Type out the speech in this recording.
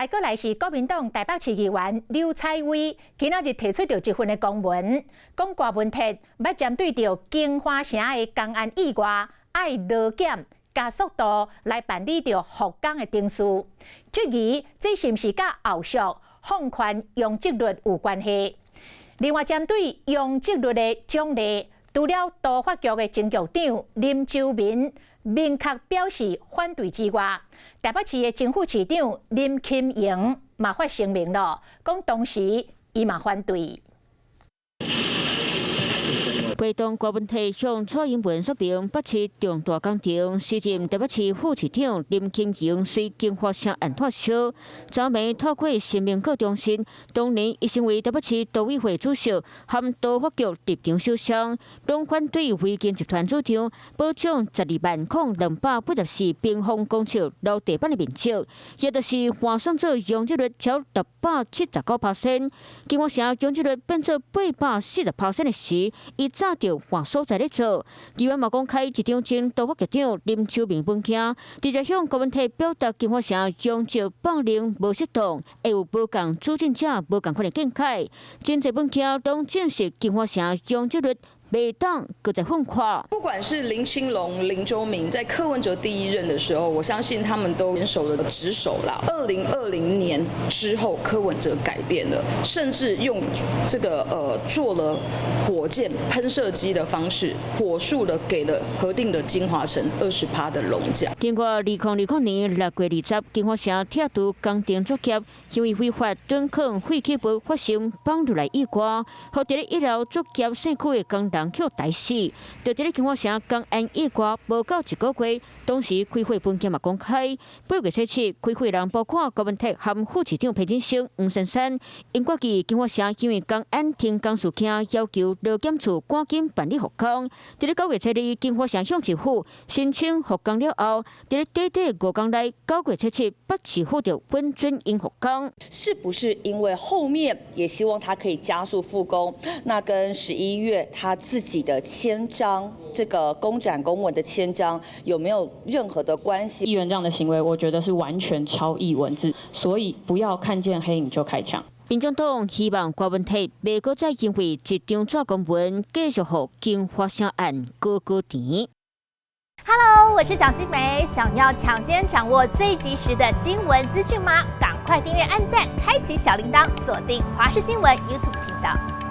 閣來是國民黨台北市議員劉采薇，今仔日提出著一份的公文，講柯文哲欲針對著京華城的工安意外，愛勞檢加速度來辦理著復工的程序，質疑這是毋是佮後續放寬容積率有關係。另外，針對容積率的獎勵，除了都發局的前局長林周明明確表示反對之外，台北市的前副市長林金瑩嘛發聲明囉，講當時伊嘛反對。陪同柯文哲向蔡英文說明北市重大工程，時任台北市副市長林金榮隨京華城案拖燒，昨暝透過新民國中心，當年伊身為台北市都委會主席，和都發局立場首相，攏反對維京集團主張保障120,284平方公尺樓地板的面積，也就是換算做容積率超679%，京華城容積率變做840%的時，伊早就換所在咧做。議員嘛公開一張前都發局長林秋明文件，直接向柯文哲表達京華城容積放量無適當，會有無仝主政者無仝款的見解。真濟文件攏證實京華城容積率袂當閣再放寬。不管是林清龍、林周明，在柯文哲第一任的時候，我相信他們都嚴守了職守啦。2020年之後，柯文哲改變了，甚至用這個做了火箭噴射機的方式，火速的給了核定的京華城20趴的容價。另外，2020年6月20，京華城拆除工程作業，因為非法囤囥廢棄物發生放落來意外，予佇咧一樓作業社區的工人予刣死。就佇咧京華城工安意外無夠一個月，當時開會文件嘛公開。8月初7，開會人包括柯文哲和副市長裴錦生、黃珊珊，𪜶決議京華城因為工安停工事件，要求勞檢處趕緊辦理復工。佇咧9月初2，京華城向市府申請復工了後，佇咧短短5天內，9月初7，北市府就允准𪜶復工。是不是因為後面也希望他可以加速復工？那跟11月他自己的簽章，這個工展公文的簽章有沒有任何的關係？議員這樣的行為，我覺得是完全超越文字，所以不要看見黑影就開槍。民眾黨希望柯文哲袂閣再因為一張紙公文，繼續予京華城案擱擱甜。 Hello，我是蔣新梅，想要搶先掌握最及時的新聞資訊嗎？趕快訂閱、按讚、開啟小鈴鐺，鎖定華視新聞 YouTube 頻道。